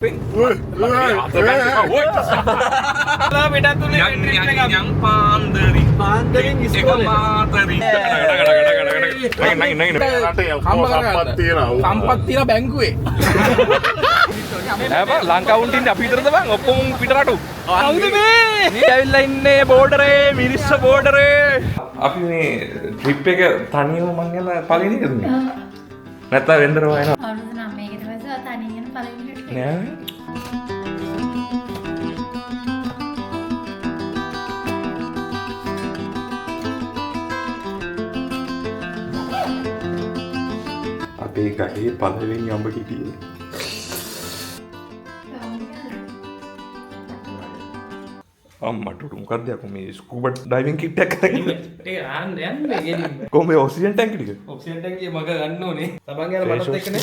යන් පාන්දරින් පාන්දරින් එක ඉස්කෝලේ. මාතරින් නගින්න නගින්න නගින්න. රටේ ඔක්කොම සම්පත් තියෙනවා. සම්පත් තියෙන බැංකුවේ. නෑ බං, ලංකාව උන්ට ඉන්නේ අපි විතරද බං? ඔක්කොම උන් පිට රටු. කවුද මේ? මේ ඇවිල්ලා ඉන්නේ බෝඩරේ, මිරිස්ස බෝඩරේ. අපි මේ ට්‍රිප් එක තනියම මං යන පළවෙනි එකද මේ? නැත්තම් වෙන්දරම එනවා. අවුරුදු 9කට පස්සේ ඔයා තනියෙන් යන පළවෙනි ට්‍රිප් එක. නෑ. අපේ ගහේ පළවෙනි අඹ ගෙඩිය. අම්මට උඩු මොකද්ද යකෝ මේ ස්කූබා ඩයිවිං කිට් එකක් අරගෙන? ඒක ආන්න යන්නේ ගෙලින්ම. කොහොම මේ ඔක්සිජන් ටැංකි ටික? ඔක්සිජන් ටැංකිය මග ගන්න ඕනේ. සබන් ගෑල්ල මටත් එක්කනේ.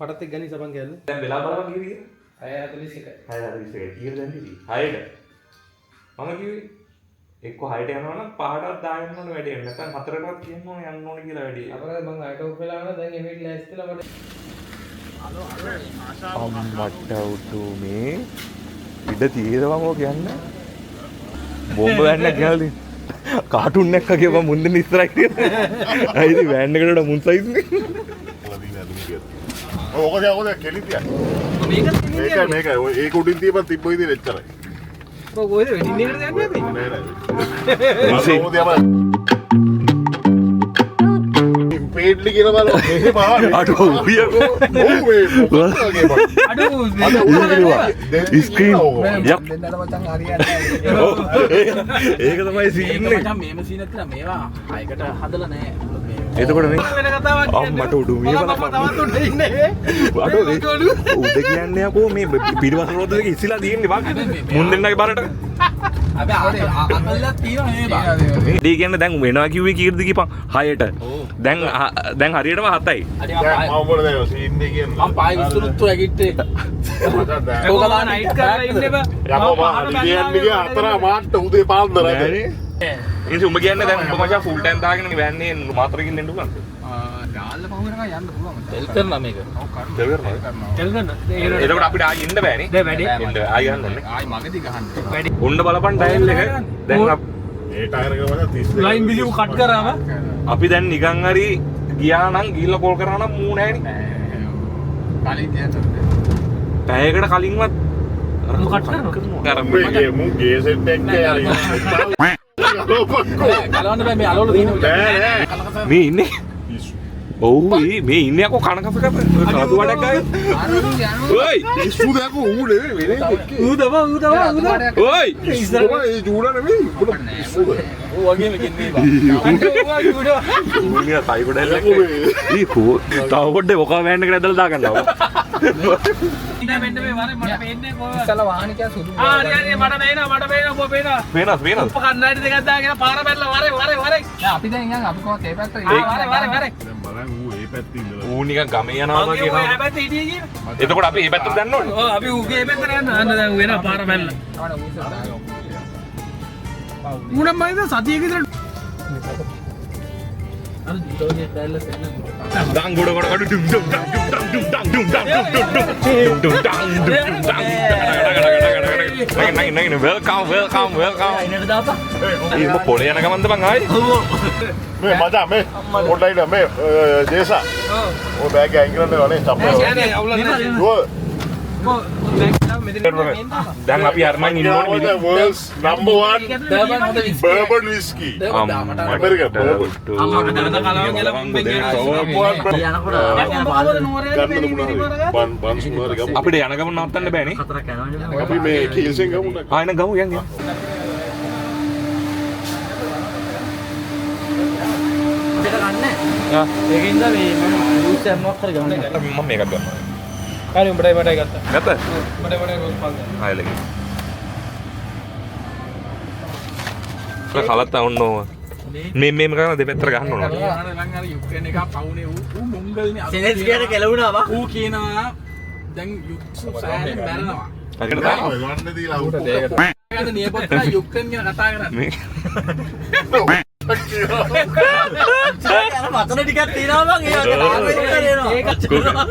මටත් එක්ක ගනි සබන් ගෑල්ල. දැන් වෙලා බලන්න කීයද කියලා? 6:41. 6:41. කීයද දැන් ඉතින්? 6ට. මම කිව්වේ එක්ක 6ට යනවා නම් 5ටවත් දාන්න ඕනේ වැඩේ. නැත්නම් 4ටවත් කියන්න ඕනේ යන්න ඕනේ කියලා වැඩේ. අපරාධ මං අයට ඔෆ් වෙලා ආවා, දැන් එමෙට ලෑස්තිලා මට. අම්මට උඩු මේ ඉඩ තියෙද බං ඔය කියන්නේ? බෝම්බ වෑන් එකක් ගෙනල්ලා තියෙන. කාටුන් එකක් වගේ බං මුන් දෙන්න ඉස්සරහ හිටියද? අය ඉතින් වෑන් එකට වඩා මුන් සයිස් නේ. ඔක දැන් ඔක දැන් කෙලි තියන්න. මේකත් මේකයි මේකයි ඔය ඒක උඩින් තියපන් තිබ්බ විදිහට එච්චරයි. ඔය කොහෙද වෙඩින් එකට යන්නේ අපි? නෑ නෑ. ඔක තියපන්. පේඩ්ලි කියලා බලන්න. මෙහෙ බලන්න. අඩෝ උයකෝ. ඔව් මේ මොකක්ද වගේ බං. අඩෝ අද උඩ ස්ක්‍රීන්. යප්. දෙන්නට මචං හරියන්නේ නෑ. ඔව්. ඒක තමයි සීන් ඒක එක. මචං මේම සීන් එකක් තියෙනවා, මේවා හයකට හදලා නෑ. එතකොට මේ වෙන කතාවක් කියන්නේ. අම්මට උඩු මේ බලපන් බලපන්. තවත් උඩ ඉන්නේ. අඩෝ ඒ උඩ කියන්නේ යකෝ මේ පිටිපස්ස රෝද දෙක ඉස්සිලා තියෙන්නේ බං. මුන් දෙන්නගේ බරට. හැබැයි අකල්ලක් තියෙනවා මේ බං. මේ ඩේ කියන්නේ දැන් වෙනවා කිව්වේ කීයටද කියපන්? 6ට. දැන් දැන් හරියටම 7යි. අනේ දැන් මං මම උඹට දැන් සීන් එක කියන්න. මං පායි විස්තරුත්තු රැගිට්ටේ. මචං දැන් ඔක මම නයිට් කරලා ඉන්නේ බං. යකෝ මම හරි කියන්නේ ගියා හතර මාට්ට උදේ පාන්දර අද. නෑනේ. ඉතින් උඹ කියන්නේ දැන් උඹ මචං ෆුල් ටයිම් දාගෙන මේ වෑන් එකේ මාතරකින් දෙන්න පුළුවන්ද? ගාල්ල පහු වෙනකන් යන්න පුළුවන් මචං. තෙල් කරනවා මේක. ඔව් කරනවා. තෙල් කරනවා. තෙල් කරන. එතකොට අපිට ආයි ඉන්න බෑනේ. දැන් වැඩේ. එන්න ආයි ගහන්න ඕනේ. ආයි මගදී ගහන්න. වැඩි. ඔන්න බලපන් ටයර් එක. දැන් ඒ ටයර් එක මචං 32. ලයින් බිසි උ කට් කරාම අපි දැන් නිකන් හරි ගියා නම් ගිහිල්ලා කෝල් කරා නම් මූ නෑනේ. කලින් තියන්න ඕනේ. පැයකට කලින්වත් අර මූ කට් කරනවා. අර මේ ගේ මු ගේ සෙට් එකේ හරි. නෑ, ගලවන්න බෑ මේ අලවල තියෙන. නෑ නෑ. මේ ඉන්නේ. ඔව් මේ ඉන්නේ යකෝ කන කස කස. ඔය කතු වඩක් ආයේ. ඔයි පිස්සු දැකෝ ඌ නෙවෙයි වෙන එකෙක්. ඌ තමා ඌ තමා ඌ තමා. ඔයි පිස්සු තමයි ඒ ජූඩා නෙවෙයි. උඹට පිස්සුද? ඌ වගේම කෙන්නේ බං. ඌ නිකන් සයිකෝ ඩැල්ලක්. ඊ කෝ තව පොඩ්ඩක් ඔකා වෑන් එකට ඇදලා දාගන්නවා. ඉතින් මෙන්න මේ වරේ මට පේන්නේ කොහොමද? ඉස්සලා වාහනිකයා සුදු. ආ හරි හරි මට පේනවා මට පේනවා ඔබ පේනවා. වෙනස් වෙනස්. උප කන්නඩි දෙකක් දාගෙන පාර බැලලා වරේ වරේ වරේ. නෑ අපි දැන් යන් අපි කොහොමද ඒ පැත්තට ආ වරේ වරේ වරේ. දැන් බලන් ඌ ඒ පැත්තේ ඉඳලා. ඌ නිකන් ගමේ යනවා මගේ වගේ ඔය යනවා. පැත්තේ හිටියේ කියලා. එතකොට අපි ඒ පැත්තට දන්න ඕනේ. ඔව් අපි ඌගේ ඒ පැත්තට යන්න. අන්න දැන් ඌ එනවා පාර බැලලා. තමයි ඌ ඉස්සරහ දාගෙන. ඌ නම් මම හිතුවා සතියක විතර අර ජීතෝගේ දැල්ල පෙන්නන. ඩං ගොඩ ගොඩ ගොඩ ඩුම් ඩුම් ඩං ඩුම් ඩං ඩුම් ඩං ඩුම් ඩුම් ඩුම් ඩුම් ඩං ඩුම් ඩං. නගින් නගින් නගින් welcome welcome welcome. අයිනට දාපන්. ඒ උඹ පොළේ යන ගමන්ද බං ආයේ? මේ මචං මේ පොඩ්ඩක් ඉන්න මේ ජේසා. ඔව්. ඔය බෑග් එක අයින් කරන්න ඕනේ චප්පල. නෑ නෑ අවුලක් නෑ. ඔය ඔව් බෑග් එක මෙතන දැන් අපි අරමන් ඉන්න ඕනේ the world's number 1 දර්බන් හොඳ whisky. bourbon whiskey. America bourbon. ගන්නද මොනවා හරි බන් බන්ස් මොනවා හරි ගමු. අපිට යන ගමන් නවත්තන්න බෑනේ. අපි මේ කීල්සෙන් ගමු නේද? ආ එන ගමු යන් යන්. අපිට ගන්න. ආ ඒකින්ද මේ මම ජූස් එකක් මොකක් හරි ගන්න. මම මේකක් ගන්නවා. හරි උඹටයි මටයි ගත්තා. ගත්තා? උඹටයි මටයි රෝස් පල් දැන්. ආයෙ ලගි. කලත් ඔන්න ඕව. මේ මේ කරන දෙපැත්තට ගහන්න ඕන. අර ලං අර යුක්‍රේන එක පවුනේ ඌ ඌ මොංගල්නේ. සෙනෙස් කියන කෙලවුණා බං. ඌ කියනවා දැන් යුක්සු සෑහෙන මැරෙනවා. හරියට දාන්න. වන්න දීලා ඌ ගන්න නියපොත්ත යුක්‍රේන ගැන කතා කරන්නේ. මේ අර වචන ටිකක් තියෙනවා බං ඒ වගේ ලාංගුවේජ් එකට එනවා.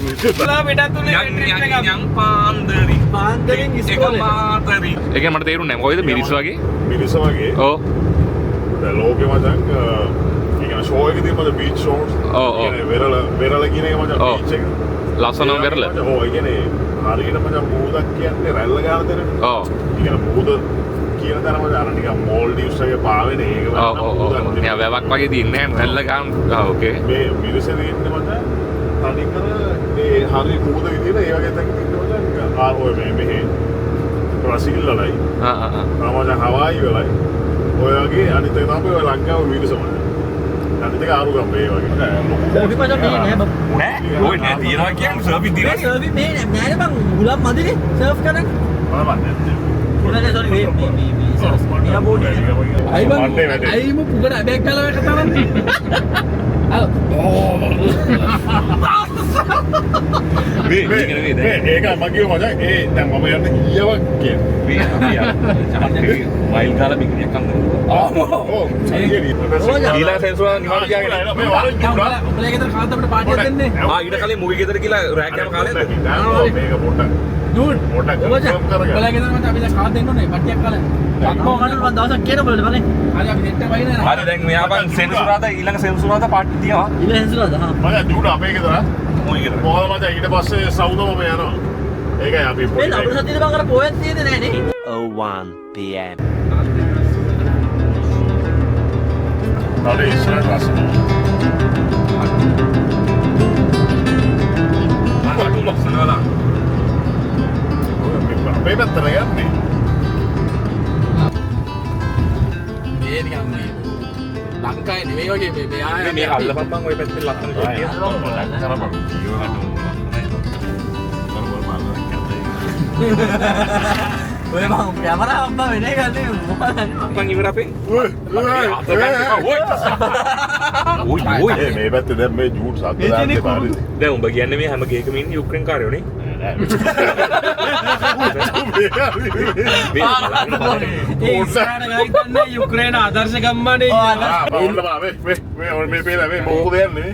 ඒක පිටත් උනේ ට්‍රිප් එක යන් පාන්දරින් පාන්දරින් ඉස්කෝලේ. මාතරින්. ඒ කියන්නේ මට තේරුන්නේ නැහැ. කොයිද මිරිස් වගේ? මිරිස වගේ. ඔව්. දැන් ලෝකෙ මචං ඒ කියන්නේ ෂෝ එක තියෙන මචං බීච් ෂෝට්ස්. ඔව්, ඔව්. ඒ කියන්නේ වෙරළ වෙරළ කියන එක මචං ඔව්. බීච් එක. ලස්සනම වෙරළ. ඔව් ඒ කියන්නේ හරියට මචං මුහුදක් කියන්නේ රැල්ල ගන්න තැන. ඔව්. ඒ කියන්නේ මුහුද කියන තැන මචං අර නිකන් මෝල්ඩිව්ස් වගේ පාවෙන ඒක ඔව් ඔව් ඔව්. නිකන් වැවක් වගේ තියෙන්නේ නැහැ. රැල්ල ගන්න. ආ ඕකේ. මේ මිරිසේ තියෙන්නේ මචං තනිකර ඒ හරි මුහුද විදියට ඒ වගේ තැනක තියෙන්නේ මචං නිකන් ආ ඔය මේ මෙහෙ බ්‍රසීල් වලයි ආ ආ ආ. තව මචං හවායි වලයි ඔය වගේ අනිත් එක තමයි ඔය ලංකාව මිරිස මචං. අනිත් එක ආරුගම් මේ වගේ. සර්ෆින් මචං මේ නෑ බං. නෑ ඔය නෑ තියනවා කියන්නේ සර්ෆින් මේ තියනවා. සර්ෆින් මේ නෑ නෑනේ බං හුලම් මදිනේ සර්ෆ් කරන්න. බලන්න නැත්තේ. නෑ නෑ සෝරි මේ මේ මේ මේ සර්ෆ් මෙහා බෝඩ් එක. අයි බං මණ්ඩේ වැඩේ. අයි මු පුකට ඇබැක් කාලා ඔය කතා කරන්නේ. අර මේ ඒක නෙවෙයි දැන්. මේ ඒක මං කිව්ව මචං ඒ දැන් මම යන්නේ ඊයවක් කියන්නේ. මේ අපි අර චාට් එකේ මයිල් කාලා බිකිනියක් අඳිනවා. ඔව් ඊළඟ සෙන්සුරා නිවාඩු තියාගෙන. මේ වරෙන් දැන් උඹලා උඹලා ගෙදර කාත් අපිට පාටියක් දෙන්නේ? ආ ඊට කලින් මුගේ ගෙදර කියලා රෑ කෑම කාලේද? මේක පොඩ්ඩක් ජූන් පොඩ්ඩක් ඔව් මචං. කන්ෆර්ම් කරගන්න. උඹලා ගෙදර මචං අපි දැන් කාත් දෙන්න ඕනේ පට්ටියක් කාලා. අක්කෝ මට මං දවසක් කියන බලන්න බලන්න. හරි අපි දෙන්න බයින නේද? හරි දැන් මෙයා බං සෙන්සුරාදා ඊළඟ සෙන්සුරාදා පාටි තියනවා. ඊළඟ සෙන්සුරාදා හා. මචං ජූඩ අපේ ගෙදර මුගේ ගෙදර. මොකද මචං ඊට පස්සේ සවුදම යනවා. ඒකයි අපි මේ පොඩි ලබන සතියේ බං අර පොයක් තියෙන්නේ නෑ නේ. 01 p.m. හරි ඉස්සරහට ලස්සන. අඩු ලස්සන වෙලා. අපේ පැත්තට යන්නේ. මේ නිකන් මේ ලංකාවේ නෙවෙයි වගේ මේ මේ ආය මේ අල්ලපන් බං ඔය පැත්තේ ලස්සන ෂොට් එක. කරපන්. ඔය බං කැමරා අම්බා වෙන එකක් නෙවෙයි මොකද බං ඉවර අපේ. ඔය ඔය ඔය ඔය. මේ පැත්තේ දැන් මේ ජූඩ් සද්ද දාන්න එපා හරිද? දැන් උඹ කියන්නේ මේ හැම ගේකම ඉන්නේ යුක්‍රේන් කාරයෝ නේ. මේ බලන්න බලන්න. ඒ ඉස්සරහට ගිහින් දන්නේ යුක්‍රේන ආදර්ශ ගම්මානේ. ඔන්න බා මේ මේ මේ මේ පේන මේ මොකද යන්නේ මේ?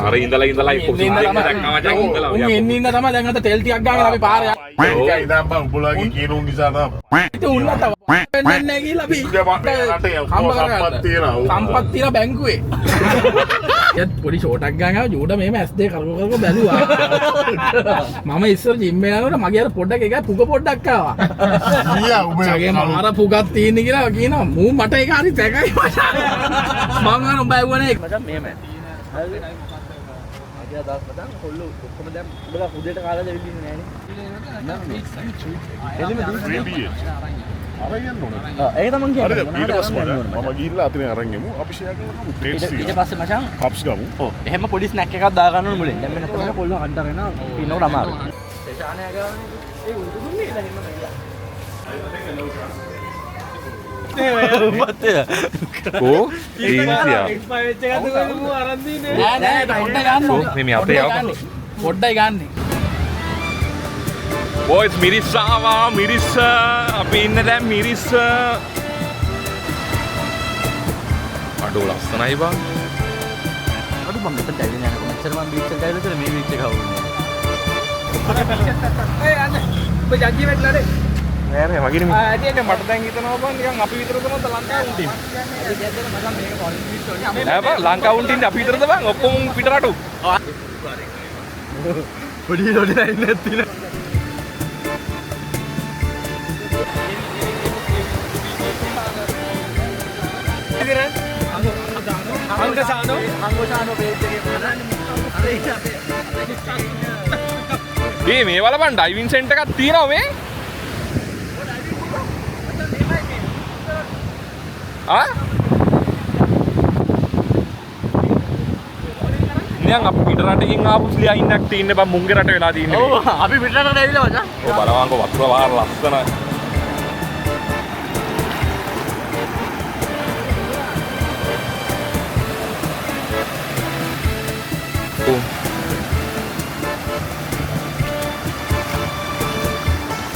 අර ඉඳලා ඉඳලා ඉපොසින් දෙක දැක්කම මචං ඉඳලා උන් එන්නේ ඉන්න තමයි දැන් අත තෙල් ටිකක් ගාගෙන අපි පාරේ යන්නේ. ඒක ඉඳන් බං උඹලාගේ කියන උන් නිසා තමයි. ඉතින් උන් අත වෙන්නේ නැහැ කියලා අපි ඉතින් බං මේ රටේ ඔක්කොම හම්බ කරගත්තා. සම්පත් තියෙනවා. සම්පත් තියෙන බැංකුවේ. යත් පොඩි ෂෝටක් ගාගෙන ආවා ජූඩ මෙහෙම ඇස් දෙක කරකව කරකව බැලුවා. මම ඉස්සර ජිම් එක යනකොට මගේ අර පොඩ්ඩක් ඒක පුක පොඩ්ඩක් ආවා. ඊයා උඹ මගේ මාර පුකක් තියෙන කියලා කියනවා. මූ මට ඒක හරි සැකයි මචං. මං අර උඹ ඇහුවනේ. මචං මෙහෙමයි. හරි. මගේ අදහස් මචං කොල්ලෝ ඔක්කොම දැන් උඹලා උදේට කාලා දෙවිලි ඉන්නේ නෑනේ. අරන් යන්න ඕනේ. ඔව් ඒක තමයි කියන්නේ. හරිද? ඊට පස්සේ මචං මම ගිහිල්ලා අතන අරන් එමු. අපි ෂෙයා කරලා ගමු. ප්ලේට්ස් ඊට තියෙනවා. පස්සේ මචං කප්ස් ගමු. ඔව් එහෙම පොඩි ස්නැක් එකක් දා ගන්න ඕනේ මුලින්. දැන් මේ නැත්නම් කොල්ලෝ කණ්ඩ අරගෙන ඉන්නකොට අමාරුයි. ශානය ගාවනේ ඒ උඩු දුන්නේ එලා එහෙම ගියා. ඕ ඉන්දියා. එක්ස්පයර් වෙච්ච එකක් දුන්නේ මූ අරන් දින්නේ. නෑ නෑ පොඩ්ඩයි ගන්න ඕ ඕනේ. මේ මේ අපේ යවපන්. පොඩ්ඩයි ගන්න. බොයිස් මිරිස්සාවා මිරිස්ස අපි ඉන්න දැන් මිරිස්ස. අඩෝ ලස්සනයි බං. අඩු මම මෙතනට ඇවිල්ලා යනකොට මෙච්චර මම බීච් එකට ඇවිල්ලා ඉතින් මේ බීච් එක හවුන්නේ. ඒ අන්න ඔබ ජජ්ජි වැටලා නේ. නෑ නෑ මගේ නෙමෙයි. ආ ඇටි ඇටි මට දැන් හිතනවා බං නිකන් අපි විතරද නැත්නම් ලංකාවේ උන් ටීම්. නෑ බං ලංකාව උන් ටීම් අපි විතරද බං ඔක්කොම උන් පිට රටු. පොඩි පොඩි ලයින් එකක් තියෙනවා. අංගසානෝ අංගසානෝ පේජ් එකේ බලන්න. අර ඒක අපේ මේ මේ වල බං ඩයිවිං සෙන්ටර් එකක් තියෙනවා මේ. ආ නිකන් අපි පිට රටකින් ආපු ලයින් එකක් තියෙන්නේ බං මුංගේ රට වෙලා තියෙන්නේ. ඔව් අපි පිට රටට ඇවිල්ලා මචං. ඔව් බලවන්කෝ වතුර වාර ලස්සනයි.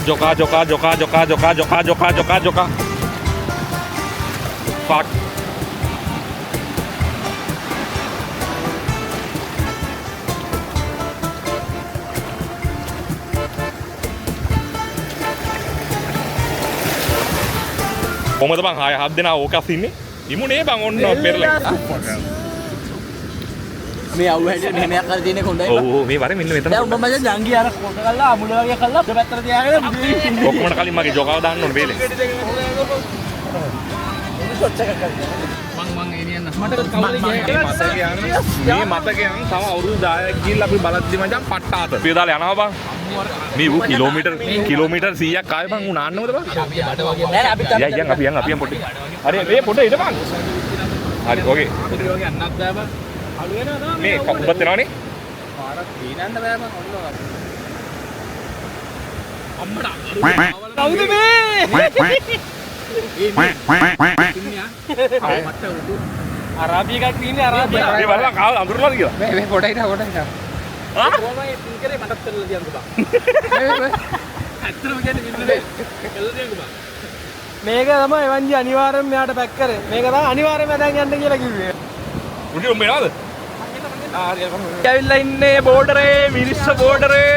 ජොකා ජොකා ජොකා ජොකා ජොකා ජොකා ජොකා ජොකා ජොකා Fuck. කොහමද බං 6 7 දෙනා ඕකස් ඉන්නේ? ඉමුනේ බං ඔන්න පෙරලා. මේ අවුව හැටියට මෙහෙම එකක් කරලා තියෙන එක හොඳයි. ඔව් ඔව් මේ වරේ මෙන්න මෙතන. දැන් උඹ මචං ජංගි අර කොට කරලා අමුල වගේ කරලා දෙපැත්තට තියාගෙන ඔක්කොමඩ කලින් මගේ ජොකාව දාන්න ඕනේ වේලේ. මං එනියන්න මට කවුද කියන්නේ මේ මතකයන් තව අවුරුදු 10ක් ගිහිල්ලා අපි බලද්දි මචං පට්ට ආත. අපි දාලා යනවා බං. මේ ඌ කිලෝමීටර් 100ක් ආවේ බං ඌ නාන්නවද බං? නෑ නෑ අපි යන් යන් අපි යන් අපි යන් පොඩි. හරි මේ පොඩ ඉඳ බං. හරි ඕකේ. අපිට වගේ යන්නත් බෑ බං. අලු වෙනවා තමයි. මේ කපුපත් වෙනවනේ. පාරක් පීනන්න බෑ බං ඔන්න ඔය. අම්මට කවුද මේ? අරාබි එකක් තියෙන්නේ අරාබි. මේ බලන්න කාව අඳුරලාද කියලා. මේ මේ පොඩ හිටා පොඩ හිටා. ආ? කොහොමයි පින් කරේ මටත් කරලා දියන්නකෝ බං. ඇත්තටම කියන්නේ මෙන්න මේ කරලා දියන්නකෝ බං. මේක තමයි එවන්ජි අනිවාර්යෙන්ම මෙයාට පැක් කරේ. මේක තමයි අනිවාර්යෙන්ම දැන් යන්න කියලා කිව්වේ. උඩි උඹ එනවද? ආ හරි හරි. ඇවිල්ලා ඉන්නේ බෝඩරේ Mirissa බෝඩරේ.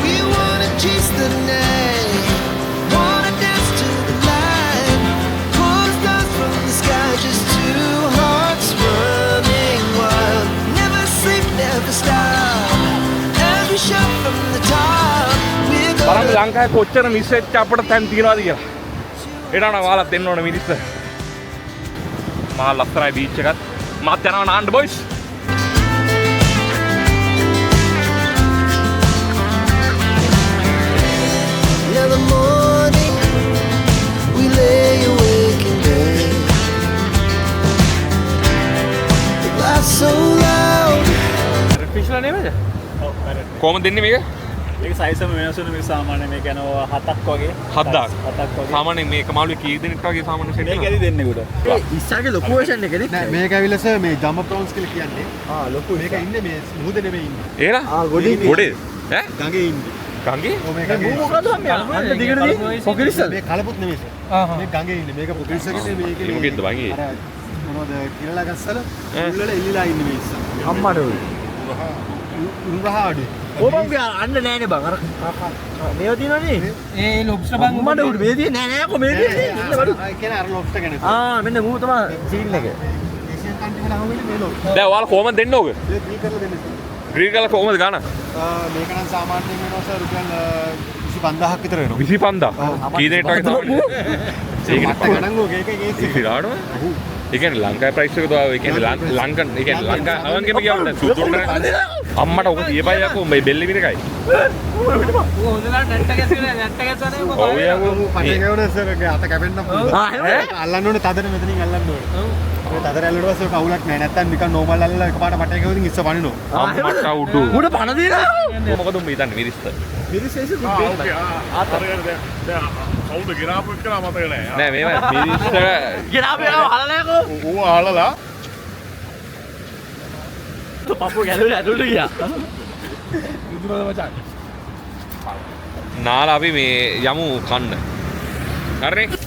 We wanna chase the night, wanna dance to the light, pull the stars from the sky, just two hearts running wild. Never sleep, never stop. As we shout from the top, we're බලන්න gonna ලංකාවේ කොච්චර miss වෙච්ච අපට තැන් තියනවද කියලා. එනවා නම් ඔයාලත් එන්න ඕන මිරිස්ස. මහා ලස්සනයි බීච් එකත්. මාත් යනවා නාන්න boys. Now the morning, we lay awake in bed. The laughs so loud. ෆිෂ්ලා නෙමෙයිද? කොහොමද දෙන්නේ මේක? ඒක සයිස් එක වෙනස් වෙන මේක සාමාන්‍ය මේක යනවා 7ක් වගේ. 7ක්. 7ක් වගේ. සාමාන්‍යයෙන් මේක මාළුවේ කී දෙනෙක් වගේ සාමාන්‍ය සෙට් මේක ඇති දෙන්නෙකුට. ඒ ඉස්සරගේ ලොකු වර්ෂන් එක නේ. නෑ මේක ඇවිල්ලා සර් මේ ජම්බෝ ප්‍රොන්ස් කියලා කියන්නේ. ආ ලොකු මේක ඉන්නේ මේ මුහුද නෙමෙයි ඉන්නේ. ඒලා? ආ ගොඩේ ගොඩේ. ඈ? ගඟේ ඉන්නේ. ගඟේ? ඔව් මේ ගඟේ. මූ මොකද මේ අන්න දිගට දී පොකිරිස්සල් මේ කලපුත් නෙමෙයි සර්. මේ ගඟේ ඉන්නේ. මේක පොකිරිස්සගේ නෙමෙයි මේකේ. ඒ මොකෙද්ද බං ඒ? අර මොනවද කිරලා ගස්සල උල් වල එල්ලිලා ඉන්නේ මේ ඉස්සර. අම්මට ඔය උරුරහ අඩුයි. ඕ බං අන්න නෑනේ බං අර මේවා තියෙනවනේ. ඒ ලොබ්ස්ටර් බං අම්මට උඩ මේ තියෙන්නේ නෑ නෑ කො මේ තියෙන්නේ ඉන්න බඩු. ආ කියන්නේ අර ලොබ්ස්ටර් ගැන. ආ මෙන්න මූ තමයි සීන් එක. ඒෂියන් කන්ට්‍රි වල අහුවෙන්නේ මේ ලොබ්ස්ටර්. දැන් ඔයාලා කොහොමද දෙන්නේ ඕක? මේ ග්‍රිල් කරලා දෙන්නේ සර්. ග්‍රිල් කරලා කොහොමද ගාන? මේක නම් සාමාන්‍යයෙන් වෙනවා සර් රුපියල් 25000ක් විතර වෙනවා. 25000. කී දෙනෙක් වගේ සාමාන්‍යයෙන්? ඒක ගණන් ඕක ඒක ඒක ඒ සිරාටම? ඒ කියන්නේ ලංකාවේ ප්‍රයිස් එක තව ඒ කියන්නේ ලංකන් ඒ කියන්නේ ලංකා අවන්ගෙම ගියාම දැන් සුදුන්ට අම්මට ඔක දීපයි යකෝ මේ බෙල්ලේ විතරයි. ඌ හොඳ නම් නැට්ට ගැස්සුවේ නැට්ට ගැස්සුවා නේ ඔව් යකෝ පටේ ගවන සර් අත කැපෙන්න පුළුවන්. ආ එහෙම අල්ලන්න ඕනේ තදට මෙතනින් අල්ලන්න ඕනේ. ඔය තදට ඇල්ලුවට පස්සේ ඔක අවුලක් නෑ. නැත්තම් නිකන් නෝමල් අල්ලලා එකපාරට පටේ ගවුවොත් ඉස්ස පනිනවා. අම්මට උඩු. උඩ පණ දිනවා. මොකද උඹ හිතන්නේ මිරිස්ස? මිරිස් ඒසි ආ ඕකේ ආ හරියට දැන් දැන් කවුද ගෙනාපු එක කියලා මතක නෑ. නෑ මේව මිරිස්ස ගෙනාපු එක අහලා නෑකෝ. ඌ අහලලා පපුව ගැලවිලා ඇතුළට ගියා. යුතුමද මචං. නාලා අපි මේ යමු කන්න. හරිනේ?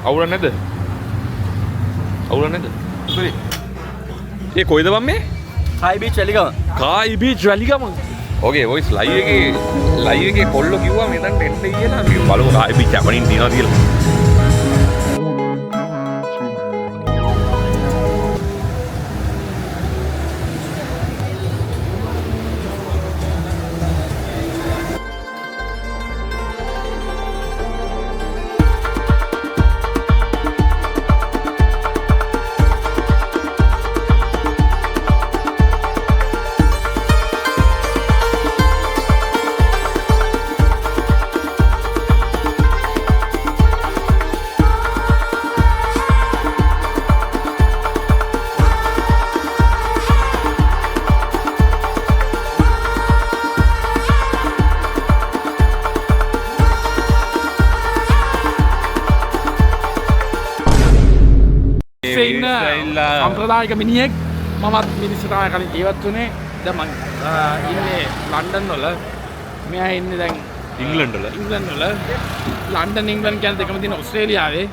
අවුලක් නැද්ද? අවුලක් නැද්ද? ඒ කොයිද බං මේ? කායි බීච් වැලිගම. කායි බීච් වැලිගම. ඕකේ වොයිස් ලයිව් එකේ කොල්ලෝ කිව්වා මෙතනට එන්න කියලා. අපි බලමු කායි බීච් අපනින් තියනවාද කියලා. ඉන්න සම්ප්‍රදායික මිනිහෙක් මමත් මිනිස්සු තමයි කලින් ජීවත් වුණේ. දැන් මං ඉන්නේ ලන්ඩන් වල. මෙයා ඉන්නේ දැන් ඉංග්ලන්ඩ් වල ඉංග්ලන්ඩ් වල ලන්ඩන් ඉංග්ලන්ඩ් කියන දෙකම තියෙන ඕස්ට්‍රේලියාවේ.